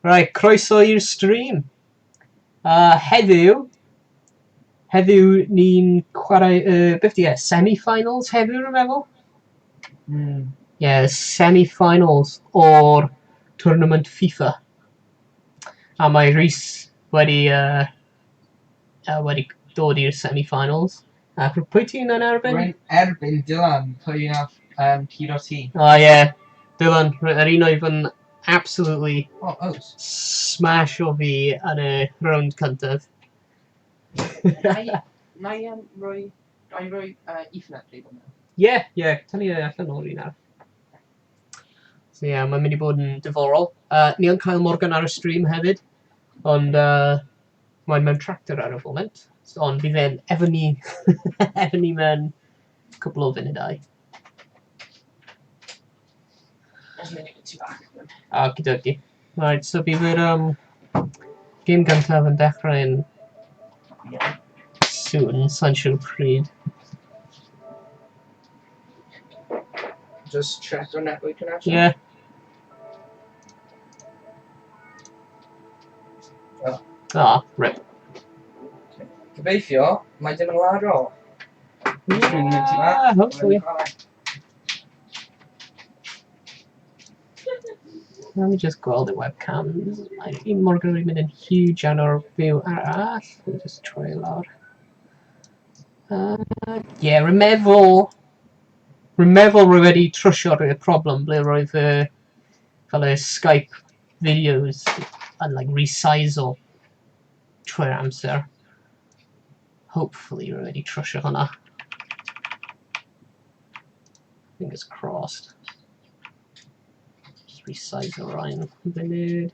Right, croeso i'r stream. Heddiw ni'n chwarae, beth di e, semi-finals heddiw rwy'n meddwl? Yeah, semi-finals o'r tournament FIFA. A mae Rhys wedi dod i'r semi-finals. A pwy ti'n yn erbyn? Rwy'n erbyn Dylan, pwy nath curo ti. Oh yeah, Dylan, yr un oedd yn absolutely Oh, oes. smash-o fi yn y rownd cyntaf. Na i roi Ethernet cable mewn. Yeah, tynnu e allan o'r un arall. So yeah, mae'n mynd i bod yn diddorol. Ni yn cael Morgan ar y stream hefyd, ond mae'n mewn tractor ar y foment. So, ond bydd e'n efo ni mewn cwpl o funudau. Os mynd i ti bach. Okie dokie. Right, so bydd yr game gyntaf yn dechrau yn soon, sa'n siŵr pryd. Just check our network connection. Yeah. Oh. Ah, rip. Gobeithio, mae dim yn lag-o. Dwi'n mynd ti bach. Yeah, hopefully. Let me just gweld y webcams. Mae un Morgan wedi mynd yn huge iawn o'r view arall. Let me just troi lawr. Yeah, rwy'n meddwl rwy wedi trwsio'r problem ble roedd y fel y Skype videos yn like resize-o trwy'r amser. Hopefully rwy wedi trwsio hwnna. Fingers crossed. Just resize o rhain munud.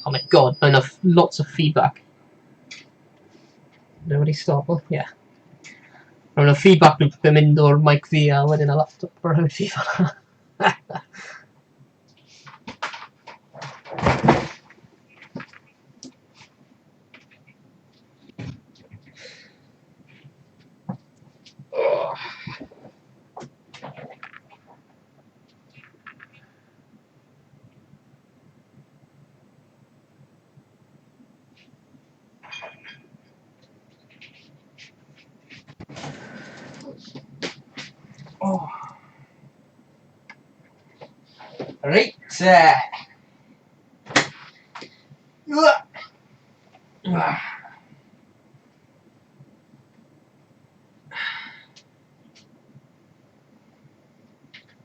Oh my God, mae yna lots of feedback. Nobody stop, oh, yeah. Mae yna feedback loop yn mynd o'r mic fi a wedyn y laptop o'r fi fan'na. Oh. Oh. Reit te. Ua. Ah.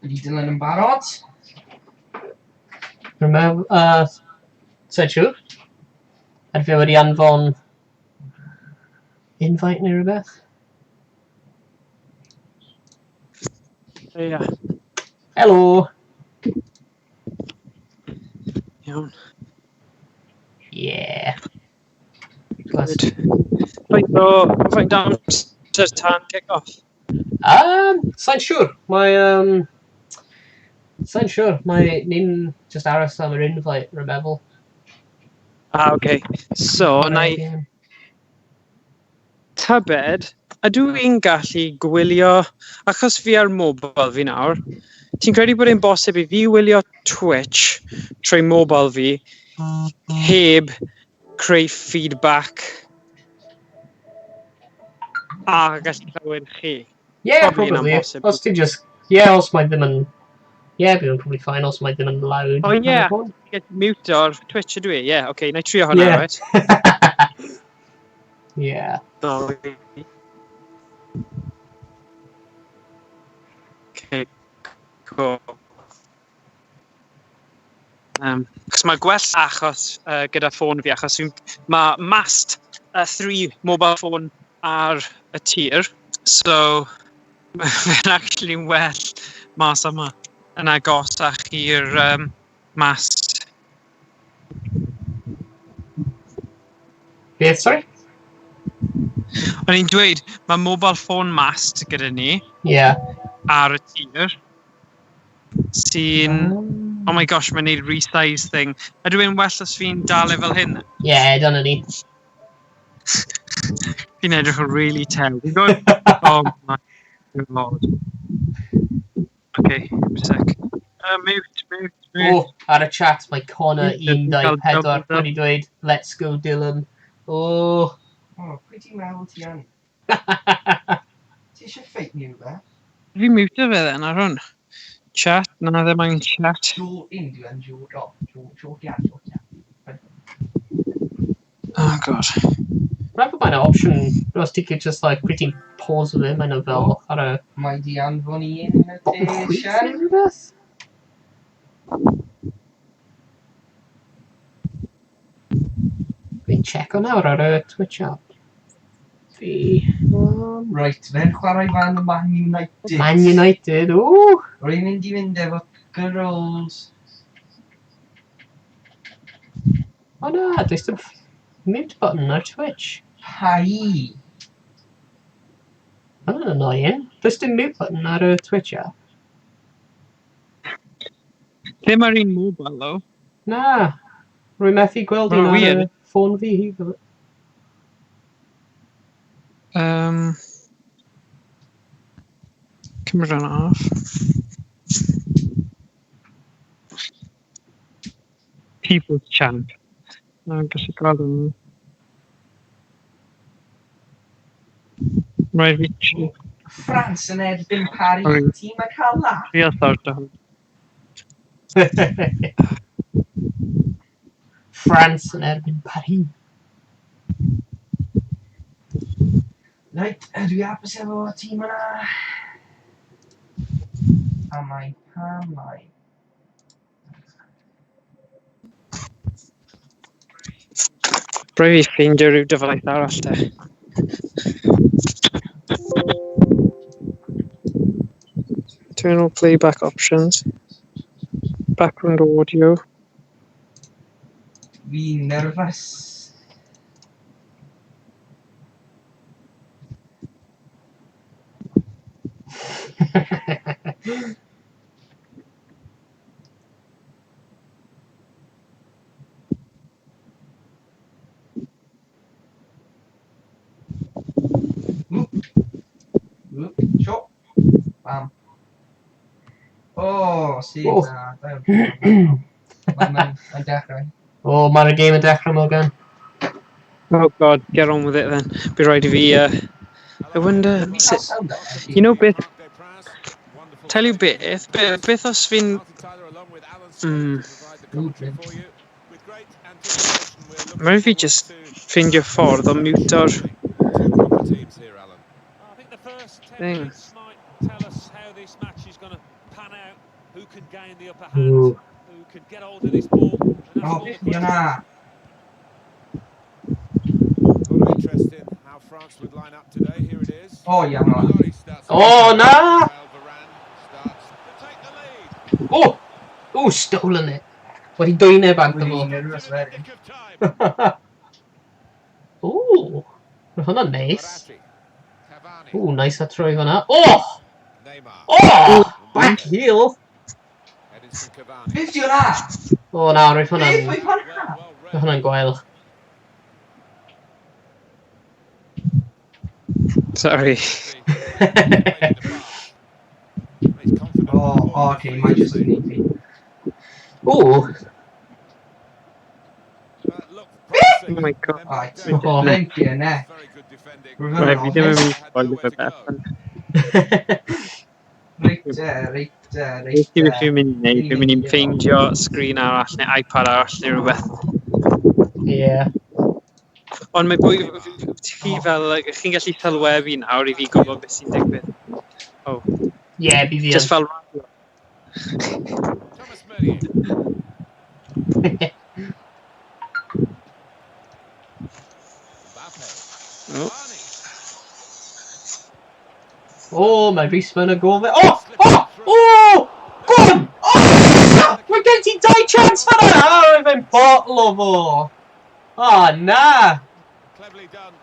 Ydy Dylan yn barod? Rwy'n meddwl, sa'n siŵr. Ydy fe wedi anfon invite neu rhywbeth? Ie. Helo! Iawn. Yeah. Plus, Good. Faint o amser tan kick-off? Sa'n siŵr. Sa'n siŵr. Mae ni'n just aros am yr invite, rwy'n meddwl. Ah, okay. So, na i tybed, ydw i'n gallu gwylio, achos fi ar mobile fi nawr, ti'n credu bod e'n bosib i fi wylio Twitch trwy mobile fi heb creu feedback a gallu clywed chi? Yeah, Probably yn probably. amhosib. Os ti just... Yeah, os mae ddim yn... Yeah, bydd yn probably fine os mae ddim yn loud. Oh, yeah. Ar y ffôn. Get mute o'r Twitch ydw i? Yeah, okay, na i trio hwnna, Yeah. right? Yeah. Sorry. Okay, cool. Achos mae gwell achos gyda ffôn fi, achos mae mast 3 mobile phone ar y tir, so mae'n actually well mas yma yn agosach i'r mast. Beth, sorry? O'n i'n dweud, mae mobile phone mast gyda ni ar y tir. Sy'n... Oh my gosh, mae'n neud resize thing. Ydw i'n well os fi'n dal e fel hyn? Ie, yeah, dyna ni. Fi'n edrych yn really tew. Fi'n gwybod... Oh my god. Okay, sec. Mute, mute, mute. Oh, ar y chat mae Connor Fi'n cael 124 double wedi dweud, "Let's go Dylan." Oh. O, pwy ti'n meddwl ti yn? Ti eisiau fake new fe? Fi'n mute fe then ar hwn. Chat, na ddim angen chat. Jordan dwi yn, Jordan. Jordan, Jordan. Oh god. Rhaid bod mae'n option os ti'n gallu just like, pryd ti'n pause fe, mae'n fel ar y Mae di anfon i bottom chwith invitation. neu rhywbeth. Fi'n checo nawr ar y Twitch app. Fi... Right, fe'n chwarae fan Man United. Man United, ooh! Rwy'n mynd i fynd efo good old... O na, does dim mute button ar Twitch. Pai. Hwnna'n annoying. Does dim mute button ar y Twitch app. Ddim ar un mobile, though. Na, rwy'n methu gweld Ma'n un ar y weird. ffôn fi hyd. Cymryd hwnna off. People's Champ. Na, gallu gweld hwnna. Rhaid fi France yn erbyn Paris. Sorry. Tîm yn cael laugh. trio sorto hwn. France yn erbyn Paris. Right, dwi hapus efo tîm yna. Pam mai, pam mai. Rhaid fi ffeindio rhyw dyfais arall te. Turn all playback options. Background audio. Fi'n nerfus. Whoop. Whoop. Shot. Bam. Oh, see Oh. na. Da iawn. Mae'n dechrau. O, mae'r game yn dechrau, Morgan. Oh god, get on with it then. Bydd rhaid i fi... I wonder... Fi'n cael sound up. You know beth... Tell you beth, beth os fi'n... Mae fi just ffeindio ffordd o muteo'r thing. Ooh. Oh, beth ni yna? O, iawn o. O, na! Oh! Oh, stolen it. Wedi dwyn e bant o Dwi'n fo. nervous wedyn. Ooh, mae hwnna'n neis. Ooh, nice a troi fan'na. Oh! Oh! Back heel! Beth di hwnna? O na, roedd Beth hwnna'n... oedd hwnna? Roedd hwnna'n gwael. Sorry. O, o, oce, mae jyst yn neud fi. Ooh! Oh my god. Right. Oh. Thank you, ne. Right, fi ddim yn mynd i spoilio fe beth. Reit, reit, reit. Beth i fi'n mynd i wneud, fi'n mynd i ffeindio sgrin arall neu iPad arall neu rhywbeth. Yeah. Ond mae bwy... Chi fel, like, chi'n gallu sylwebu nawr i fi gwybod beth sy'n digwydd. Oh, Yeah, bydd fi just yn. fel radio. Thomas Meunier. Mbappe. Oh. Cavani. O, mae Rhys mewn y gol fe. O! O! O! Gwn! O! Mae gen ti dau chance fan'na! O, roedd fe'n bottle o fo. O, na! Cleverly done.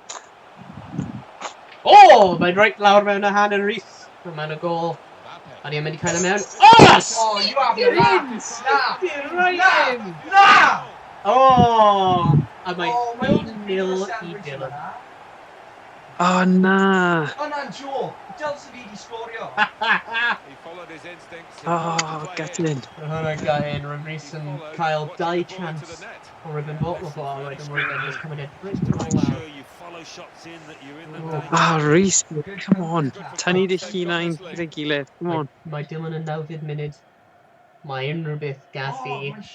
O! Mae'n reit lawr mewn y hanner Rhys. Mae mewn y gol. Mbappe. A ni'n mynd i cael e mewn. Oh! Oh, you have a laugh. Na! Right Na! in! Na! Oh! A mae Oh, mae o'n 1-0 i Dylan. Oh, na. Hwnna'n joke. Dylse fi di sgorio. He followed his instincts. He Oh, forced the play get in. in. Mae hwnna'n gael un, Rhys yn cael dau chance o Rybyn Bot o wedyn Rybyn just cymryd e Just to right make lawr. sure you follow shots in, that you're in the Oh. danger. Ah, Rhys, come on. Tynnu dy hunain gyda'i gilydd. Come on. Mae Dylan yn 90 munud. Mae unrhyw beth gallu. Oh,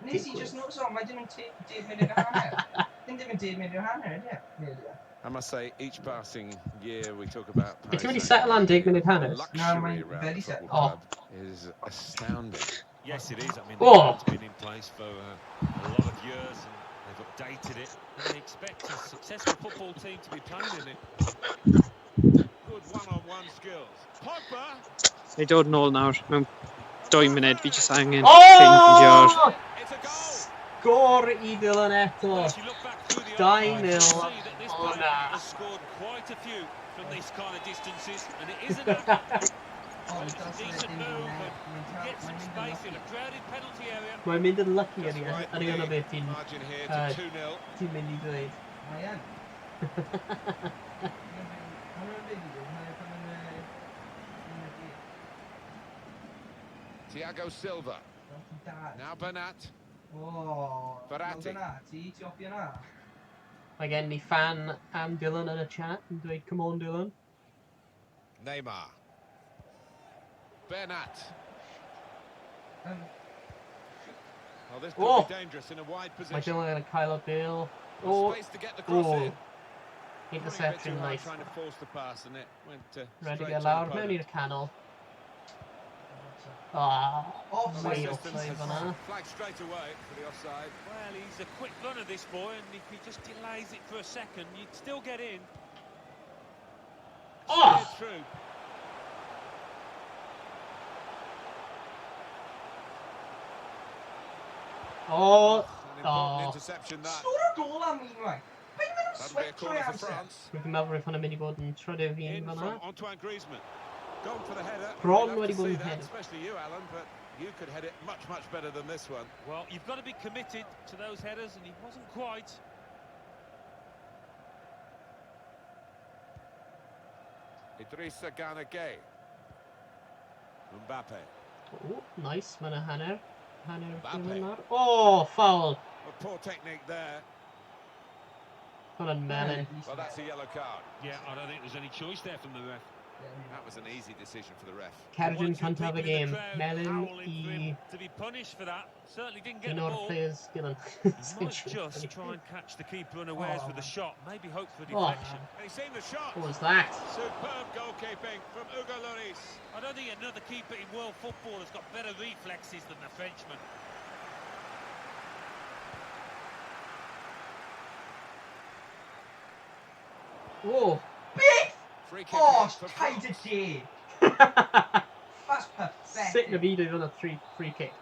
Nes i just notice on, mae dim yn 10 munud a hanner. Dim yn 10 munud a hanner, ydy e? Nearly. I must say, each passing year we talk about Wyt ti wedi Paris settle am 10 munud The hanner? luxury No, mae'n around very the set. football Oh. club is astounding. Yes, it is. I mean, the Oh. plan's been in place for a lot of years, and they've updated it, and they expect a successful football team to be playing in it. Good one-on-one skills. Pogba. Ei dod nôl nawr mewn 2 munud. Fi jyst angen ffeindio'r... Oh! It's a goal. Sgôr i Dylan eto. Well, as you look back through the 2-0. archives, you'll see that this Oh, player na. has scored quite a few from these kind of distances, and it isn't a Oh, It's a dylse fe decent ddim move, yn and mynd get some mae'n mynd yn space in a lucky. crowded penalty area. Mae'n mynd yn lucky Just ar right ar un o the beth ti'n margin here to 2-0. ti'n mynd i ddweud. Mae yn. Hwna'n big i ddweud, mae pan yn y... Thiago Silva. Now Bernat. O, Verratti. Na, ti, ti hoffi hwnna? Mae gen ni fan am Dylan yn y chat yn dweud, come on Dylan. Neymar. Bernat. Well, this could Oh. be dangerous in a wide Mae position. Dylan yn cael y bil. Well, O, space to get the cross oh. in. Probably a bit Interception, too hard nice. trying to force the pass, and it went Redig straight e to the lawr mewn opponent. i'r canol. Ah, Offside. way Assistant offside has fan'na. Flagged straight away for the offside. Well, he's a quick runner, this boy, and if he just delays it for a second, you'd still get in. Oh! Steered through. O, An important Oh. interception that. Sgor o gol am unwaith. Be maen nhw'n That'll be a sweat corner trwy for amser? France. Rwy'n meddwl roedd hwnna'n mynd i fod yn trydydd un In fan'na. from Antoine Griezmann. Gone for the header. Bron We'd love wedi to bod see yn that, header. especially you, Alan, but you could head it much, much better than this one. Well, you've got to be committed to those headers, and he wasn't quite. Idrissa Gana Gueye. Mbappe. O, nice, mae yna hanner. Hanner Mbappe. Dylan nawr. O, foul. A poor technique there. Hwnna'n melyn. Well, that's a yellow card. Yeah, I don't think there's any choice there from the ref. That was an easy decision for the ref. Cerdyn One or two cyntaf y people in the gêm. crowd Melyn howling for i him to be punished for that. Certainly didn't get un the o'r ball. players Dylan. He might just try and catch the keeper unawares Oh. with a shot. Maybe hope for a Oh. deflection. He's seen the shot. What was that? Superb goalkeeping from Hugo Lloris. I don't think another keeper in world football has got better reflexes than the Frenchman. O! Beth? Free kick Oh, here for paid France. y de. That's pathetic. Sut na fi dweud hwnna free kick.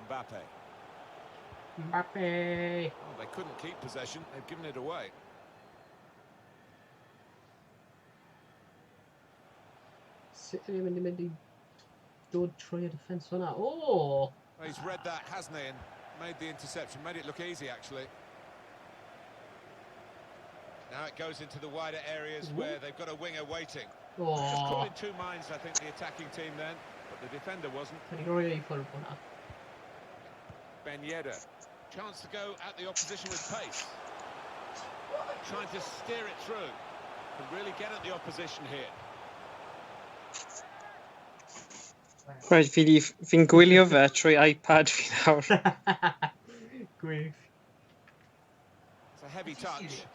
Mbappe. Mbappe. Oh, they couldn't keep possession. They've given it away. Sut ydyn ni'n mynd i dod trwy y defence hwnna? O! Well, he's read that, hasn't he? And made the interception. Made it look easy, actually. Now it goes into the wider areas Ooh. where they've got a winger waiting. Just O! caught in two minds, I think, the attacking team then. But the defender wasn't. Wedi roi e i ffwrdd hwnna. Ben Yedder. Chance to go at the opposition with pace. Trying to steer it through. Can really get at the opposition here. Right, fi'n gwylio fe trwy iPad fi nawr. Gwych. It's a heavy Is he touch. serious?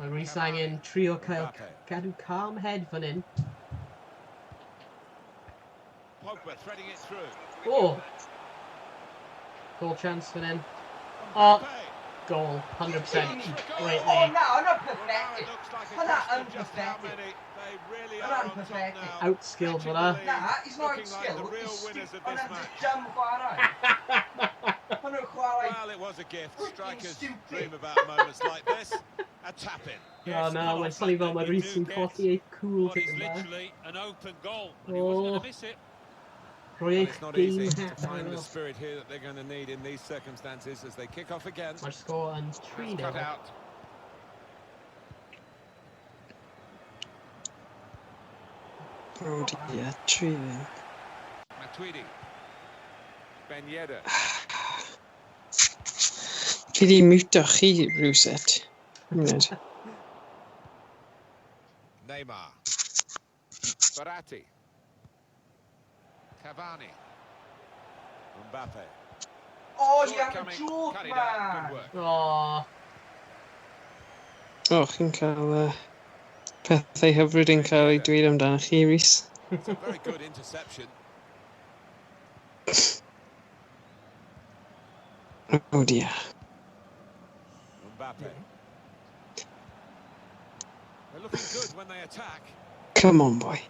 Mae Rhys angen trio cael Mbappe. cadw calm head fan hyn. Pogba threading it through. O! Goal chance fan hyn. Oh. Mbappe. Goal, 100%. Right Oh, there. na, hwnna'n Well, now pathetic. it looks like a Hwnna question yn of just how pathetic. many. They really Hwnna'n are on top pathetic. now. Outskilled Stretching fan'na. the lead, Na, he's not looking like the skilled. real He's winners stupid. of this Hwnna'n match. just dumb chwarae. Maen nhw'n chwarae Well, it was a gift. Freaking Strikers stupid. dream about moments like this. A tap in. O na, mae'n swnio fel mae Rhys yn colli ei cool What is tipyn bach. literally an open goal, and he wasn't going Oh. to miss it. Rhoi And eich it's not game easy to hat find ar the off. spirit here that they're going to need in these circumstances as they kick off again. Mae'r sgôr yn That's 3-0. cut out. Oh dear, 3-0. Matuidi. Ben Yedder. Fi di mute chi rhywsut. Munud. Neymar. Verratti. Cavani. Mbappe. Oh, Saw you it have a coming, joke, cut it out. man! Good work. O, O, chi'n cael pethau hyfryd yn cael eu dweud amdano chi, Rhys. It's a very good interception. Oh dear. Mbappe. They're looking good when they attack. Come on, boy.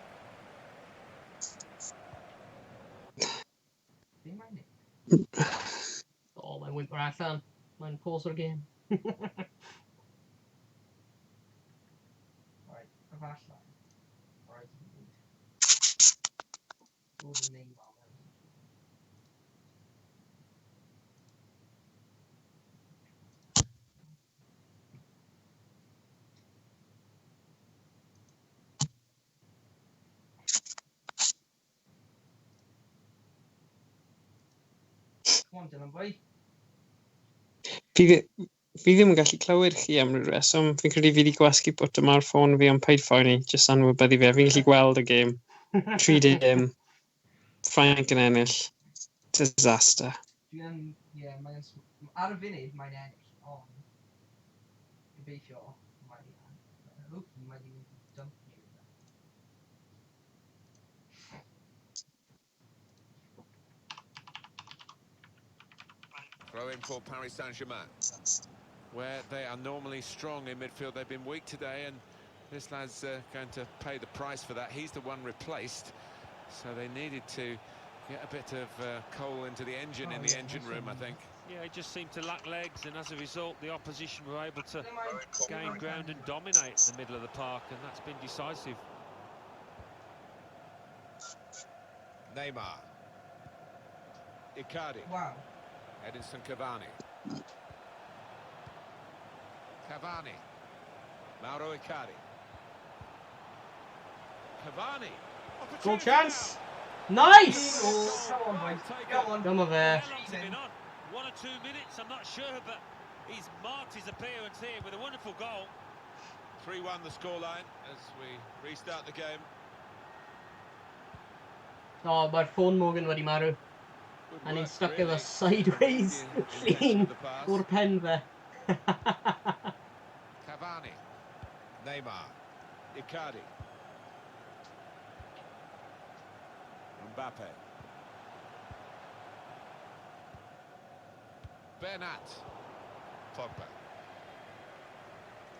Be mae'n neud? O, mae'n whimper allan. Mae'n pause o'r game. Right, efallai. Right, i ni Dod yn Neymar mewn. Come on, Dylan boy. Fi ddim yn gallu clywed chi am ryw reswm. Fi'n credu fi wedi gwasgu botwm ar ffôn fi ond paid phoeni, jyst anwybyddu fe. Fi'n gallu gweld y gêm. 3-0. Ffrainc yn ennill. Disaster. Dwi yn, ie, mae'n, ar y funud mae'n ennill, ond gobeithio mae, hopefully mae di mynd i dump ni rhywbeth. Throw in for Paris Saint-Germain, where they are normally strong in midfield. They've been weak today, and this lad's going to pay the price for that. He's the one replaced, so they needed to get a bit of coal into the engine in Oh, the yeah, engine that's room, I right. think. Yeah, he just seemed to lack legs, and as a result, the opposition were able to Ble mae- gain ground and dominate the middle of the park, and that's been decisive. Neymar. Icardi. Waw. Edinson Cavani. Cavani. Mauro Icardi. Cavani. Goal Opportunity chance! now. Nice! Oh, come on, boys. Come on. Dyma fe. How long's he been on? 1 or 2 minutes, I'm not sure, but he's marked his appearance here with a wonderful goal. 3-1 the scoreline as we restart the game. O, mae'r ffôn Morgan wedi marw. Good A ni'n work, stuck really. efo sideways The intention llun of the pass. o'r pen fe. Cavani. Neymar. Icardi. Mbappe. Bernat. Pogba.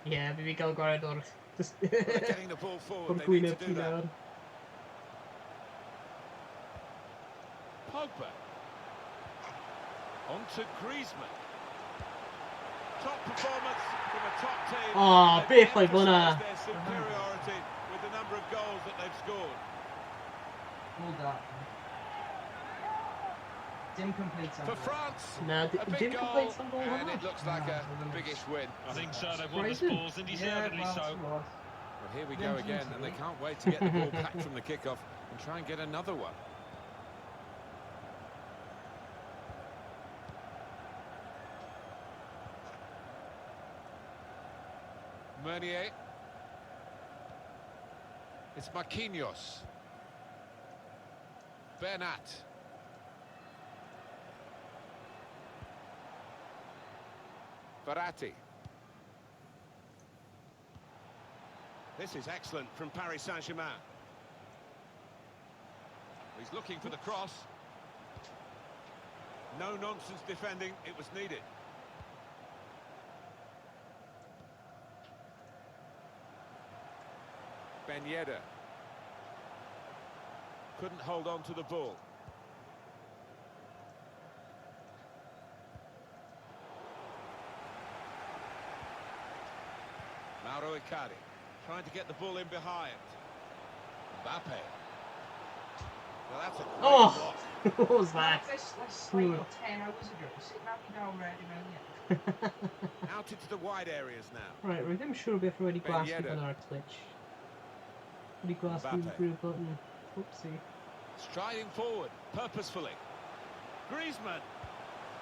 Ie, yeah, fi gael gwared o'r... Just... Well, they're getting the ball forward. o'r They need gwyneb to ti do that. nawr. Pogba. On to Griezmann. Top performance from a top team. O, They've beth oedd hwnna? emphasised their superiority with the number of goals that they've scored. Hold that. Dim complaints am For goal. France, Na, a big dim goal, complaints am gol and hwnna. it looks like Na, a oedd yn biggish win. I think so, they've won the Surprising. spores, and Yeah, deservedly well, so. ti'n gwbod. Well, here we Ddim go again, and they too. can't wait to get the ball back from the kickoff and try and get another one. Meunier. It's Marquinhos. Bernat. Verratti. This is excellent from Paris Saint-Germain. He's looking for the cross. No nonsense defending, it was needed. Ben Yedder. Couldn't hold on to the ball. Mauro Icardi trying to get the ball in behind. Mbappe. Well, that's a great Oh! block. What was that? That's like 10 hours ago. Sut na fi dal ready mewn yet? Out into the wide areas now. Right, rwy ddim siŵr beth rwy wedi Ben gwasgu Yedder. fan ar Twitch. Wedi gwasgu Mbappe. rhyw button. Whoopsie. Striding forward, purposefully. Griezmann.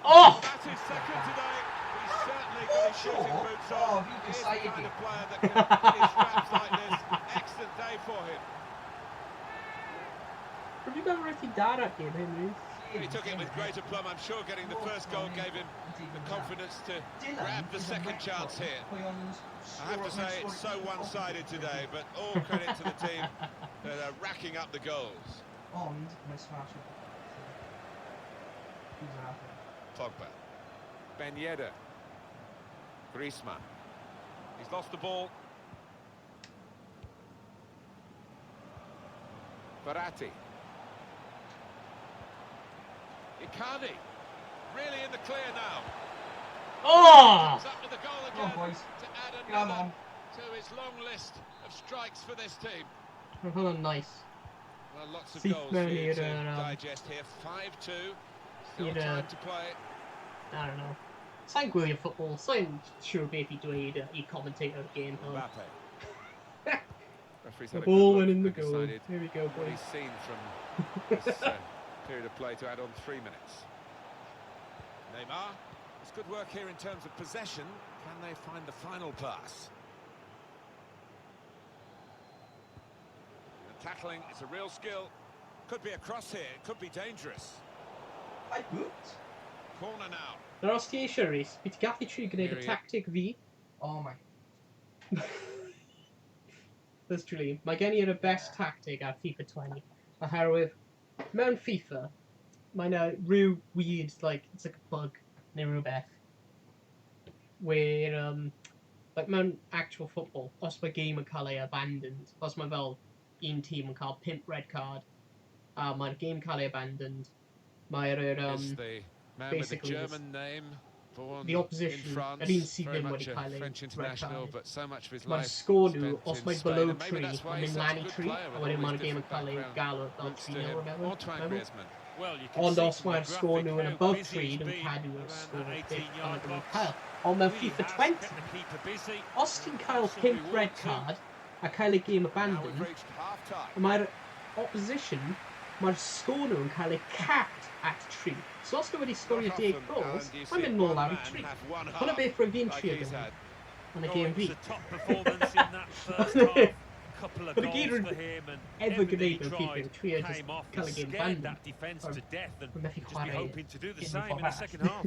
Oh! That's his second today. He's certainly got his shooting boots on. Oh, fi He's the decided kind it. of player that can hit his straps like this. Excellent day for him. Rwy wedi gweld rwy'n dad at game hyn, Rhys. He took it with great aplomb. I'm sure getting the first goal gave him the confidence to grab the second chance here. I have to say it's so one-sided today, but all credit to the team that are racking up the goals. Ond, mae'n smash o. Who's happy? Pogba. Ben Yedder. Griezmann. He's lost the ball. Verratti. Icardi. Really in the clear now. Oh! Comes up with the goal Come on, again boys. to add Come another on. to his long list of strikes for this team. Roedd hwnna'n nice. Well, lots of Syth goals mewn here i'r, to digest here. 5-2. Still i'r, time to play. I don't know. Sa'n gwylio ffwtbol, sa'n siŵr beth i dweud i commentator game hwn. Mbappe. Referee's The had a good ball look went in the and goal. decided Here we go, what boys. he's seen from this period of play to add on 3 minutes. Neymar, it's good work here in terms of possession. Can they find the final pass? And tackling is a real skill. Could be a cross here, it could be dangerous. I boot. Corner now. Nawr os ti eisiau, Rhys, fi ti gallu trio gwneud y Here he- tactic fi. Oh my. Literally, mae gen i'r best tactic ar FIFA 20. Oherwydd, mewn FIFA, mae yna rhyw weird, like, it's like a bug, neu rhywbeth, where, like, mewn actual football, os mae game yn cael ei abandoned, os mae fel un tîm yn cael 5 red card, a mae'r game cael ei abandoned, mae'r, Is the man with the basically just German name, born the in opposition, France, yr un sydd very ddim much wedi a cael ei French red international, card. but so much of his Mae'r life sgôr nhw, spent os in mae Spain, below and maybe 3, that's why mae'n he's mynd such lan a i good 3, player a with wedyn all mae'r his game yn different cael ei background galw fel roots to 3-0, him. remember? Antoine Remember? Griezmann. Well, you can Ond see os from the mae'r sgôr graphic nhw yn how above busy 3, he's nhw'n been cadw y around sgôr that beth 18-yard yn nhw'n box. cael. Ond mewn Really FIFA has 20, kept the keeper busy. os ti'n cael Some 5 reward red too. card a cael y game Now we've abandoned, reached half-time. mae'r opposition, mae'r sgôr nhw yn cael ei capped at 3. So os nhw wedi sgorio Not 10 often, goals, Alan, do you mae'n see mynd nôl one ar i man 3. have one Hwna half beth rwy'n fi'n like trio he's gwneud had. yn y Oh, game it was fi. a top performance in that first half. Couple of But y gyd goals rwy'n for him and ever everything he gwneud mewn FIFA tried yw trio just came off. cael He y game scared abandoned. that defence Or to death and Rwy'n methu just be chwarae hoping to do the unrhyw same ffordd in the arall. second half.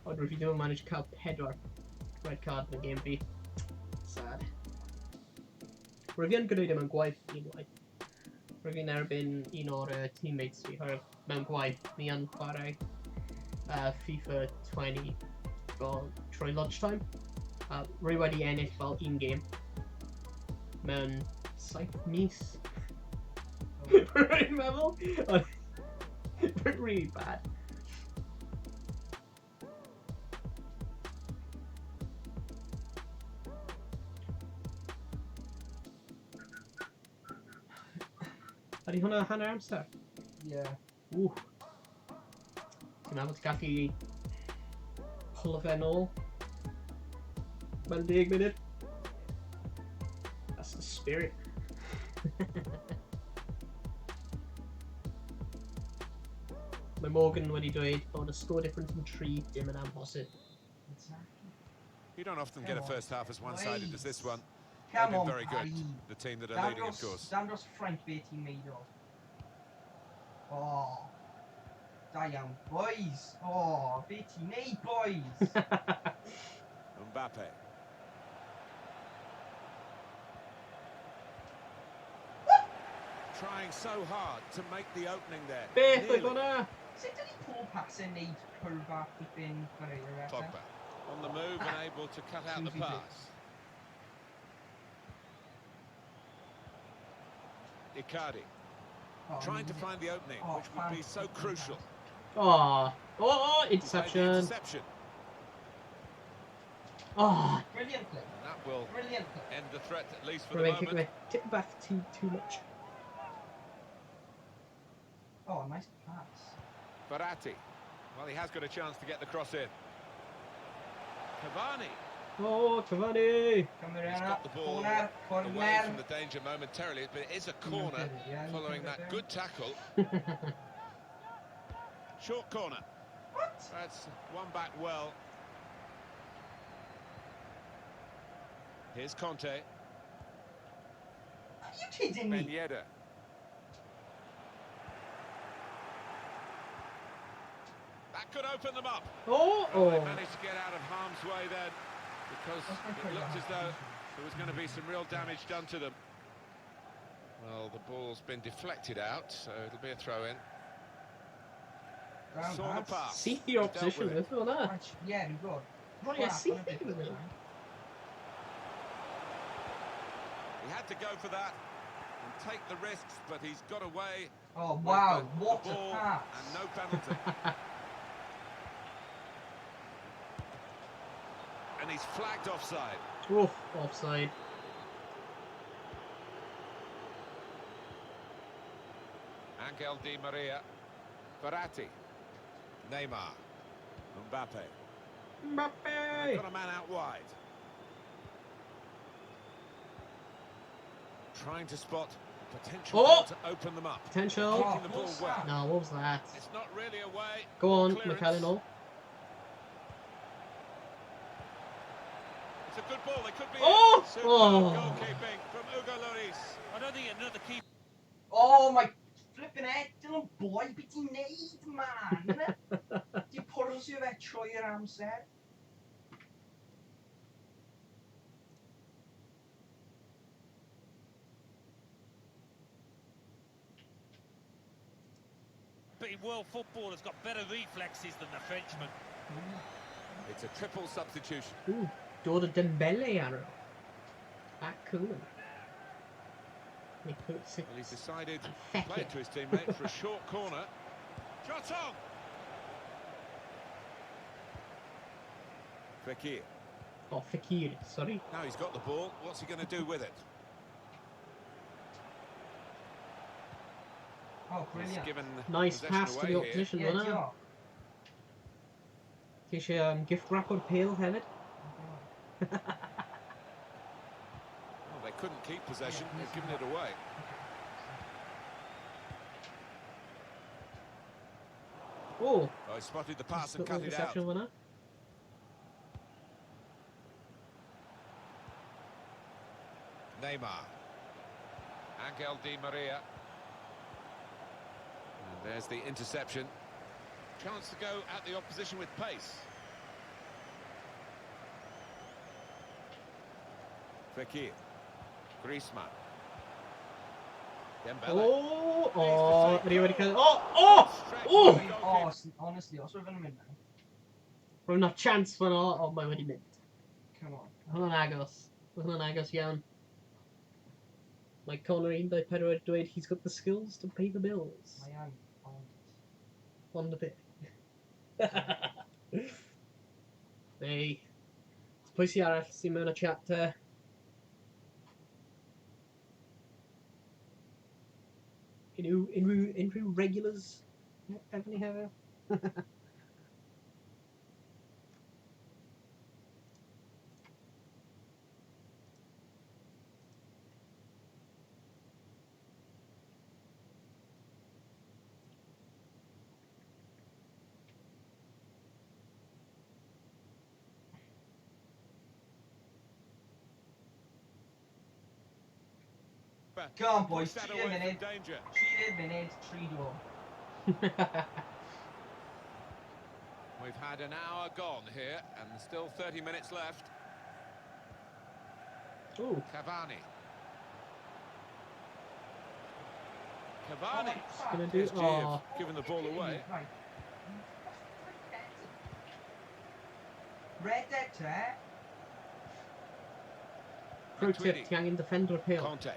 Ond rwy'n fi ddim yn manage cael 4 red card yn y game fi. Sad. Rwy'n fi yn gwneud e mewn gwaith unwaith. Rwy'n fi'n erbyn un o'r teammates fi, oherwydd mewn gwaith ni yn chwarae FIFA 20 fel trwy lunchtime. Rwy wedi ennill fel un game mewn 7 mis. Rwy'n meddwl. Ond really bad. Ydy hwnna hanner amser? Yeah. Ww. Ti'n meddwl ti'n gallu pull fe nôl? Mewn 10 munud? That's the spirit. Mae Morgan wedi dweud bod y score difference yn 3 dim yn amhosib. Exactly. You don't often get a Come on. first half as one-sided as this one. Come They've been on, very good, Paddy. the team that are leading, of Dangos, course. dangos Ffrainc be ti'n made o. Oh. Da iawn, boys. Oh, be ti'n neud, boys? Mbappe. Trying so hard to make the opening there. Beth oedd Nearly. hwnna? Sut ydy pob pasau neud cwrfa flipping chwaraewyr eto? Pogba on the move and able to cut out the Susie pass. Icardi Oh, trying to amazing. find the opening, Oh, which would be so fantastic crucial. pass. Oh, oh, He's made the interception. interception. Oh, Brilliant play. And that will Brilliant. end the threat, at least for the Rwy'n kick moment. fe tip bach too much. Oh, nice pass. Verratti. Well, he has got a chance to get the cross in. Cavani. Oh, Cavani! Cymru He's yna. got the ball Corner, away corner. from the danger momentarily, but it is a corner following that good tackle. Short corner. What? That's one back well. Here's Conte. Are you kidding Ben me? Yedder. That could open them up. Oh! Well, they Oh! managed to get out of harm's way then, because it looked as though there was going to be some real damage done to them. Well, the ball's been deflected out, so it'll be a throw-in. Round Saw the pass. pass. Syth i'r Dealt opposition with it. with hwnna. Right, Yeah, we've got. Roi e syth i gyda nhw. He had to go for that and take the risks, but he's got away Oh, with wow. the What a ball pass. and no penalty. And he's flagged offside. Oh, offside. Angel Di Maria, Verratti, Neymar, Mbappe. They've Mbappe! got a man out wide. Trying to spot potential Oh! goal to open them up. Potential. Kicking the ball what's well. that? No, what was that? It's not really away. Go on, Clearance. McAllen. It's a good ball. They could be. Oh! in. Superb Oh. goalkeeping from Hugo Lloris. I don't think another keeper Oh, my flipping head. Dylan Boy, beth ti'n neud, man? Di pwrsio fe trwy'r amser. in world football has got better reflexes than the Frenchman. It's a triple substitution. Ooh, dod y Dembele arno. At Koeman. He puts it Well, he's decided and to play feck it it. to his teammate for a short corner. Shot on! Fekir. Oh, Fekir, sorry. Now he's got the ball. What's he going to do with it? Oh, He's brilliant. given Nice possession pass to away the here. opposition, Yeah, hwnna. diolch. Ti eisiau gift wrap o'r pêl hefyd? Well, they couldn't keep possession. Yeah, They've given it away. Oh, Oh, he spotted the pass and little cut it out. interception hwnna. Neymar. Angel Di Maria. And there's the interception. Chance to go at the opposition with pace. Fekir. Griezmann. Dembele. Oh, oh, ydy wedi cael... Oh, oh! Stretch Oh! for the Oh, goalkeeper. honestly, os oedd yn mynd mewn. Roedd na chance fan'na, ond mae wedi mynd. Come on. Hwnna'n agos. Mae hwnna'n agos iawn. Mae Connor 14 wedi dweud he's got the skills to pay the bills. Mae yn ond. Ond y bit. Neu. Pwy sy'n arall sy'n mewn y chat te? Unrhyw, unrhyw, unrhyw regulars efo ni hefyd? Come on, boys. Push that 3 away from munud. danger. 3 munud, 3 gol. We've had an hour gone here and still 30 minutes left. Ooh, Cavani. Cavani. gonna do... PSG Oh, have given the ball away. Right. Red Dead te. pro tip, Matuidi. ti angen defender pêl. Conte. Yeah,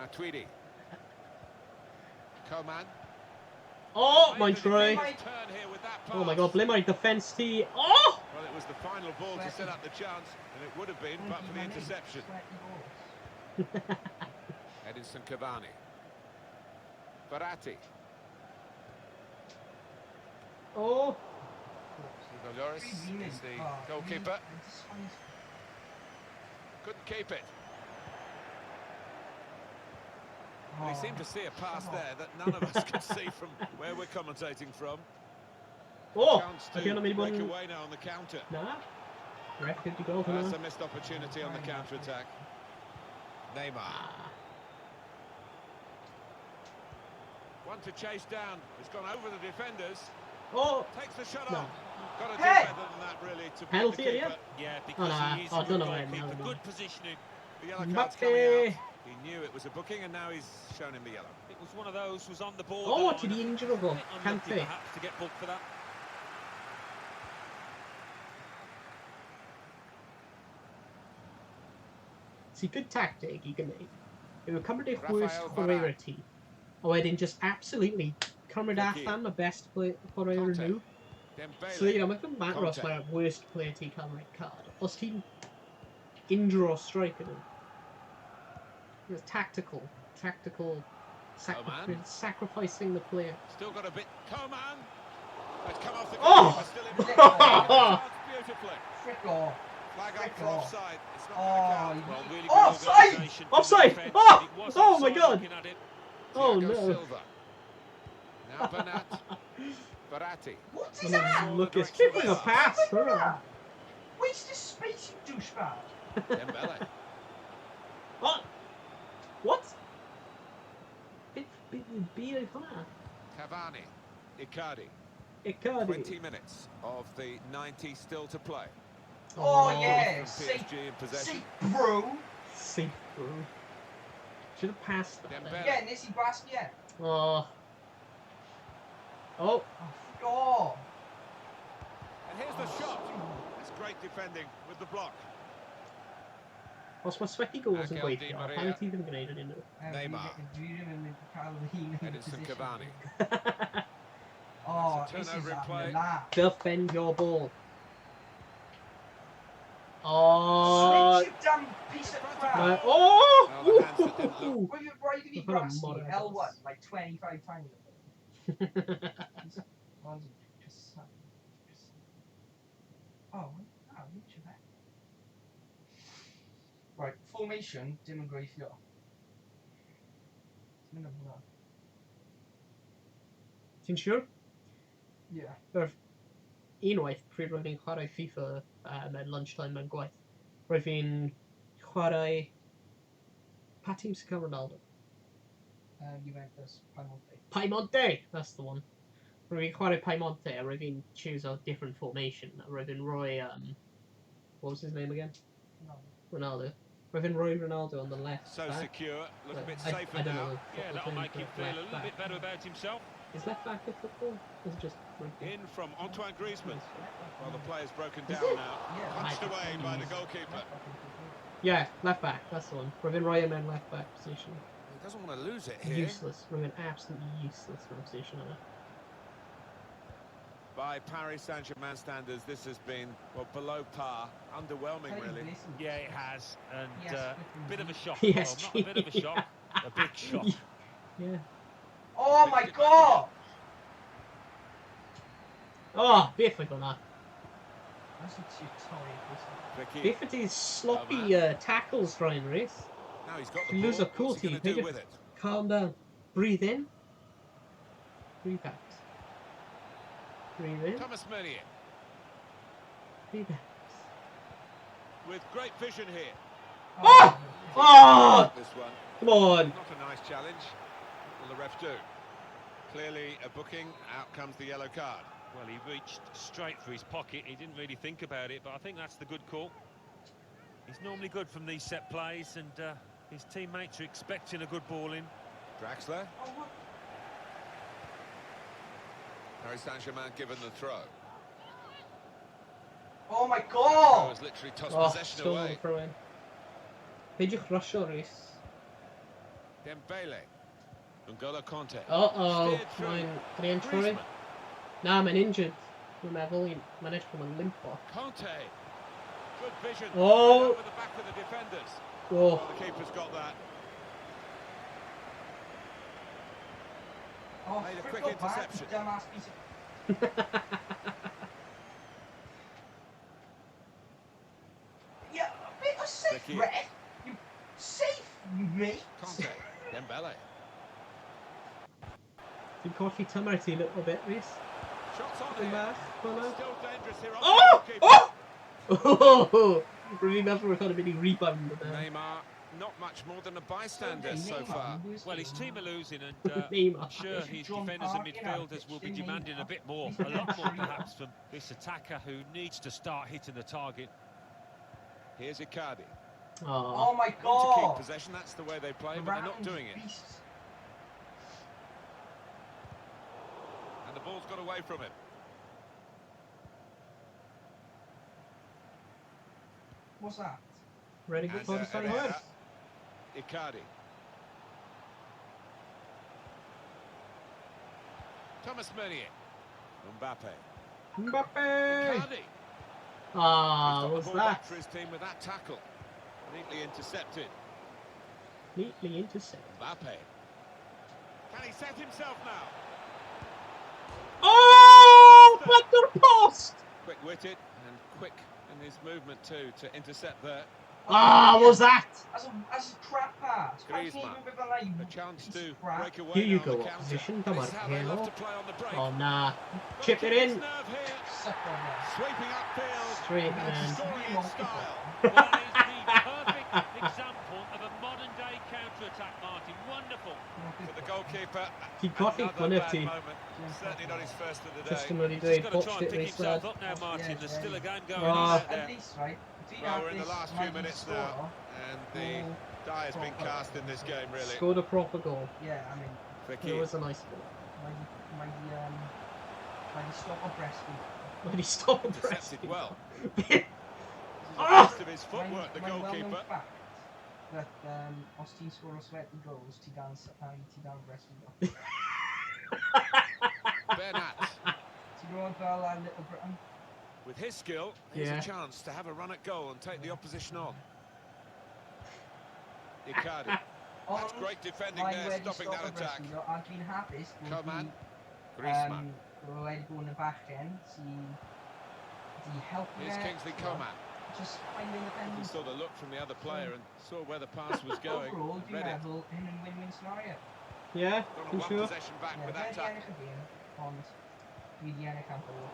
Matuidi. Coman. Oh, Made mae'n the troi. defender's turn here with that Oh my pass. god, ble mae defense ti? Oh! Well, it was the final ball to set up the chance, and it would have been, but for the interception. Sweaty balls. Edinson Cavani. Verratti. Oh! Hugo Lloris Three is women. the Oh, goalkeeper. I despise Couldn't keep it. Well, he seemed to see a pass Oh. there that none of us could see from where we're commentating from. Oh! Chance Ydy to hwnna'n mynd i bod break yn... away now on the counter. Na? Ref wedi gweld That's hwnna. a missed opportunity on the counter-attack. Neymar. Ah. One to chase down. It's gone over the defenders. Oh! Takes the shot No. off. Got to do Hey! better than that, really, to beat the Penalty, yeah? keeper. Yeah, because na. he is Oh, a good dyna fe, goalkeeper, na, na. good positioning. The yellow card's coming Mbappe! out. He knew it was a booking, and now he's shown him the yellow. It was one of those was on the ball. Oh, ti di injuro fo. Bit unlucky Kante. perhaps to get booked for that. See, good tactic i gwneud yw cymryd eich Raphael worst Varane. chwaraewyr ti, a wedyn just absolutely cymryd Fekir. allan y best play, chwaraewyr Conte. nhw. Dembele. So, you know, mae fy Matt Ross Conte. mae'r worst player ti cael red card. Os ti'n injuro striker nhw. It's tactical. Tactical Coman. sacrificing the player. Still got a bit. Coman. It's come off the Oh! goalkeeper, still in Oh! Beautifully. Frick off. Flag up Frick for off. offside. It's not Oh, going to count. you- Well, really good Offside! organisation from the Offside! defence, Oh! but it was Oh my offside God! looking at it. Oh Thiago no. Silva. Now Bernat. Verratti. What is that? Look, it's keeping a pass. Look at that. Waste of space, you douchebag. Dembele. What? What? Bit, bit, be oedd hwnna? Cavani. Icardi. Icardi. 20 minutes of the 90 still to play. Oh, yeah. From Safe, PSG in possession. safe, bro. Safe, bro. Should have passed that. Then. Dembele. Yeah, Nissy Basquiat. Oh. Oh. Oh, frick off. And here's the shot. That's great defending with the block. Os mae sweaty goals yn Angel Di gweithio, Maria. pam ti ddim yn gwneud yn unrhyw? Neymar. Dwi ddim yn mynd i cael fy hun yn y Edinson position. Cavani. Oh, That's a this is turnover in having play. a laugh. Defend your ball. Oh. Switch, you damn piece of crap. My, oh! Well, the hands that didn't look. Why why did he We've got a grass me modern L1 like 25 times? One's just Oh, oh, reach that. Right, formation, dim yn gweithio. Ti'n mynd am hwnna? Ti'n siŵr? Yeah. Unwaith, pryd roedd fi'n chwarae FIFA at lunchtime mewn gwaith, roedd fi'n chwarae... Pa tîm sy'n cael Ronaldo? Juventus, Piemonte. Piemonte! That's the one. Roedd fi'n chwarae Piemonte a roedd fi'n choose a different formation. A roedd fi'n rhoi... what was his name again? No. Ronaldo. Roedd fi'n rhoi Ronaldo on the left So back. secure. Look a bit I- safer I don't now. know the Yeah, football that'll term make for him feel a left little back. bit better about himself. Is left back a football? Is it just rugby? In from Antoine Griezmann. Well, the player's broken Is down it? now. Yeah. Punched away by the Jeez. goalkeeper. Yeah, left back. That's the one. Roedd fi'n rhoi him in left back position. He doesn't want to lose it here. Useless. Roedd fi'n absolutely useless mewn position yna. By Paris Saint-Germain standards, this has been, well, below par. Underwhelming, really. Yeah, it has, and Yes, bit of a shock. PSG. Well, not a bit of a shock, a big shock. Yeah. Oh my god! Oh, beth oedd hwnna? That's what you're sorry. Fekir. Beth ydy's sloppy tackles, Ryan Rees? Now he's got the Lose ball. a cool What's he team, going to do Peter. with it? Calm down. Breathe in. Breathe out. Breathe in. Thomas Meunier Breathe out. with great vision here. Oh! Oh! This one. Come on. Not a nice challenge. What will the ref do? Clearly a booking. Out comes the yellow card. Well, he reached straight for his pocket. He didn't really think about it, but I think that's the good call. He's normally good from these set plays, and his teammates are expecting a good ball in. Draxler. Oh, what? Paris Saint-Germain given the throw. Oh my god! Has literally tossed Oh, possession still away. throw in. Peidiwch rusio, Rhys. Dembele. N'Golo Conte. Uh-oh. Steered through. Mae'n... Ydy e'n troi? Griezmann. Na, mae'n injured. Dwi'n meddwl, mae'n edrych fel mae'n limpo. Conte. Good vision. Oh! Over the back of the defenders. Oh, The keeper's got that. Oh, Made a frick quick off that, interception. Dumbass piece of... Yeah, a bit of safe, Ricky. ref. You safe, mate. Conte. Dembele. Ti'n colli tymer ti little bit, Rhys. Shots on Yn here. bach, fyna. Still dangerous here. on Oh! the goalkeeper. Oh! Oh! Rwy'n meddwl roedd hwn yn mynd i rebound yna. Neymar, not much more than a bystander so Neymar, far. who's Well, his doing team that? are losing, and Neymar. I'm sure They should his John defenders and Parkin out midfielders pitch, will be didn't they? demanding a bit more, He's a lot more been perhaps from this attacker who needs to start hitting the target. Here's Icardi. Oh. Oh my Want to keep god! possession, that's the way they play, but they're not Round doing it. beasts. And the ball's got away from him. What's that? Ready And, for the start Herrera. Icardi. Thomas Meunier. Mbappe. Mbappe! Icardi. Ah, He's got what's the ball back that? for his team with that tackle. Neatly intercepted. Neatly intercepted. Mbappe. Can he set himself now? Oh! But the post! Quick-witted and quick in his movement too to intercept there. Ah, yeah. what's that? That's a crap pass. Griezmann. Can't even with a line, A chance piece to of crap. break away Here you now on go, the counter. opposition. This Come on, is how they love Hero. to play on the break. Oh, nah. Gotta Chip keep it his in. nerve here. Suck on that. Sweeping upfield. Straight And in. scoring in style. Well, that is the perfect example of a modern-day counter-attack, Martin. Wonderful. For the goalkeeper, Ti'n colli another gwyneb bad ti. moment. Certainly not his first of the Just day. yn wedi He's dweud, just got to try botched and it pick Rhys lad. himself up now, Martin. Yeah, There's still a game going Ah. on out At there. least, right? Do you Well, have we're in the this last few mighty minutes scorer? now, and the Or- die has been cast in this game, really. Scored a proper goal. Yeah, I mean, It Fekir. was a nice goal. Mighty stop or breastfeed. When he stopped Intercepted pressing. well. This is the Ah! best of his footwork, the Mae'n well-known goalkeeper. fact that os ti'n sgoro sweaty goals, ti dan, ti dan breastfeed. Bernat, Ti'n gwybod fel Little Britain? with his skill, here's Yeah. a chance to have a run at goal and take the opposition on. Icardi. That's Ond great defending mae there, wedi stopping stopio that attack. breastfeedo, a dwi'n hapus bod Coman, fi, Griezmann. wedi bod yn y bachgen sy'n di helpu Here's fe, Kingsley ti'n gwbod, Coman. Just find He independence. saw the look from the other player and saw where the pass was going. Overall, and dwi'n Read it. meddwl hyn yn win-win scenario. Yeah, Got ti'n one siŵr? possession back Yeah, with dwi that wedi tackle. ennill y gêm, ond dwi wedi ennill am gol.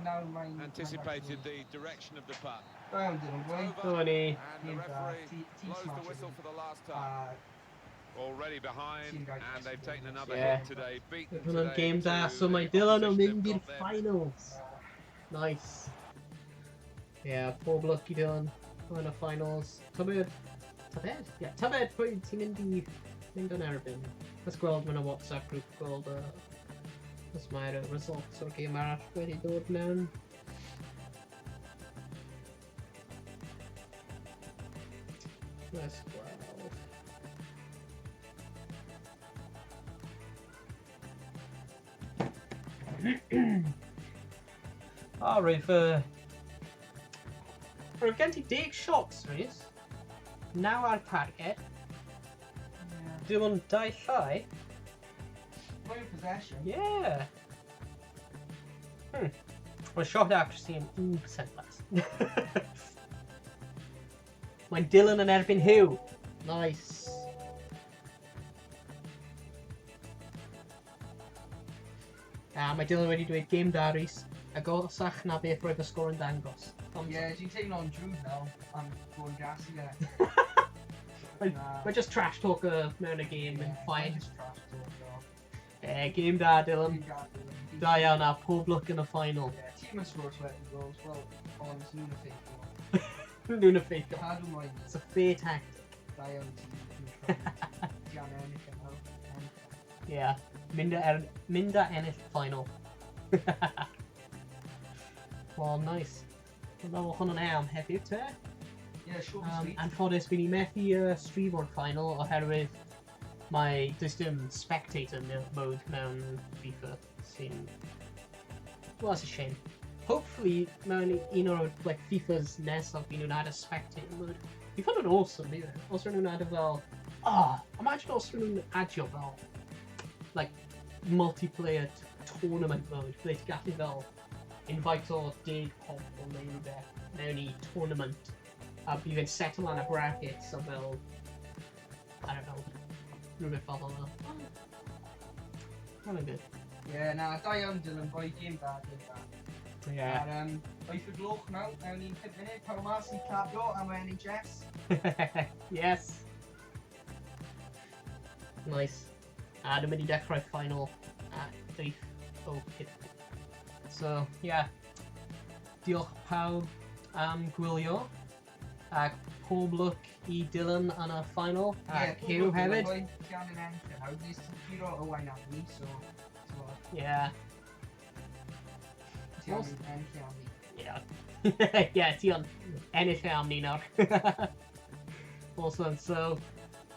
Nawr mae'n... Anticipated the direction of the puck. Da iawn, Dylan, It's boi. over, Dyma ni. and the Game da. referee Ti blows the smash whistle it. for the last time. A Already behind, Team guy and they've taken another Yeah. hit today. Beaten Roedd hwnna'n today game da, to so mae the Dylan yn opposition. mynd They've i'r got them. finals. Nice. Yeah, pob lwc i Dylan yn y finals. Tybed, tybed? Yeah, tybed pwy ti'n mynd i mynd yn erbyn. Let's gweld mewn y WhatsApp group, gweld os mae'r results o'r gêm arall wedi dod mewn. Let's gweld. Ah, roedd Roedd gen ti 10 shots, Rhys. 9 ar target. yeah. Dim ond dau llai. Mwy o possession. Yeah. Mae shot accuracy yn 1% less. Mae'n Dylan yn erbyn Hugh. Nice. A mae Dylan wedi dweud game da, Rhys. Agosach na beth roedd y sgôr yn dangos. Thumbs Yeah, up. dwi'n teimlo'n drwg nawr am bod yn gas i fe. Mae Na. just trash talker mewn y game yn Yeah, fine. Just trash talk, though. Eh, game da, Dylan. Dwi'n gadael yn Da iawn a pob lwc yn y final. Yeah, tîm yn sgôr sweaty goals, well, ond nhw'n effeithiol. Nhw'n effeithiol. Cadw moyn It's a fair tactic. da iawn ti, dwi'n rhaid. Ti angen ennill yn hawdd. Yeah. Mynd a ennill final. Well, nice. Wel, na hwn yn am heddiw te. Yeah, short and sweet. Anffodus, fi ni methu stream o'r final oherwydd mae does dim spectator mode mewn FIFA sy'n Well, that's a shame. Hopefully, mewn un o'r, like, FIFAs nesaf bydd nhw'n add a spectator mode. Fi hwnna'n awesome, bydd e? Os nhw'n add fel... Oh, imagine os nhw'n adio fel, like, multiplayer tournament mode, ble ti'n gallu fel invite o 10 pobl neu rhywbeth mewn i tournament a bydd e'n settle lan y brackets a fel, I don't know, rhywbeth fel hwnna. Hwnna'n good. Ie, yeah, na, da iawn Dylan, boy, game da, game da. Ar 8 y gloch nawr, mewn un 5 munud, pawb mas i clapio am y NHS. Yes. Nice. A dwi'n mynd i dechrau final at 8:05. So, yeah. Diolch pawb am gwylio. Ac pob lwc i Dylan yn y final. A Ie, Hugh hefyd. Ti angen ennill nawr, nes ti'n curo Owain Arni, so, t'mod, ti angen ennill arni. Yeah, ti on ennill e am ni nawr. Awesome. So,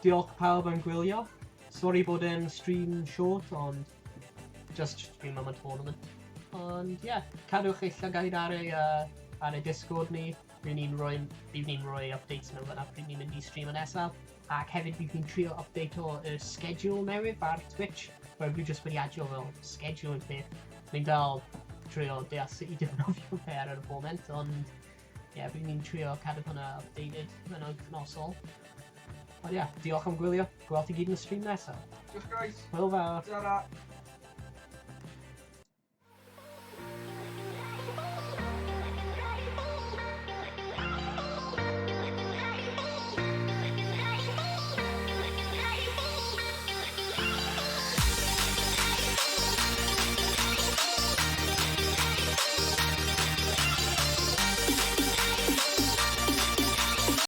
diolch pawb am gwylio. Sorry bod e'n stream short, ond just stream am y tournament. Ond, yeah, cadwch eich llygaid ar ei Discord ni. Bydd ni'n rhoi updates mewn fan'na pryd ni'n mynd i stream y nesaf. Ac hefyd bydd ni'n trio update o y schedule newydd ar Twitch. Where fi just wedi adio fel schedule yn peth. Ni'n dal trio deall sut i defnyddio fe ar y foment, ond ie, yeah, bydd ni'n trio cadw hwnna updated yn wythnosol. Ond ie, yeah, diolch am gwylio. Gweld ti gyd yn y stream nesaf. Diolch, guys. Hwyl fawr. Ta-ra.